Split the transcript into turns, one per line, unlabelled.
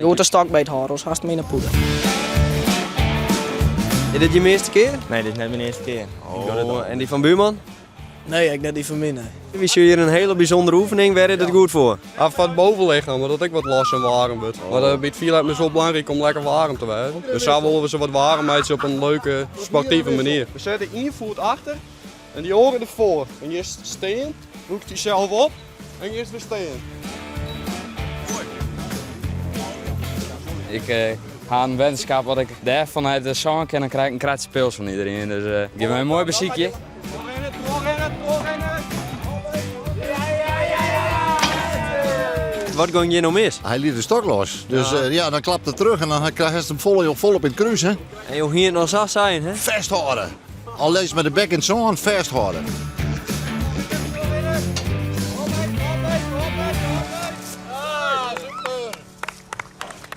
Goed de stok beet hâlde, oars hast him yn 'e pûde.
Is dit jim earste kear?
Nee, dit is net myn earste kear.
Oh, en dy fan buurman?
Nee, ek net dy fan my, nee.
Wy sjogge hjir in hiele bysûndere oefening, wêr is dit goed foar?
Ah, foar it bovenlichaam, dat it ek wat los en waarm wurdt. Mar eh, by it fierljeppen is it wol belangryk om lekker waarm te wêzen. Dus sa wolle we se wat waarm meitsje op in leuke, sportive manier. We sette ien foet achter en dy oare derfoar. En giest stean, lûkst dysels op en giest wer stean.
Ik eh, ha in weddenskap wat ik dêr fanút de sân kin, dan krij ik in kratsje pils fan iedereen. Dus uh, gean wy in moai besykje.
Trochrinne, trochrinne, trochrinne.
Wat gong hjir no mis?
Hy liet de stok los. Dus ja, ja dan klapt er terug en dan krijg je hem vol, volop in het kruis. Hè?
En jo hiene it noch sa sein, hè?
Fêsthâlde. Al lizze mei de bek yn it sân, fêsthâlde.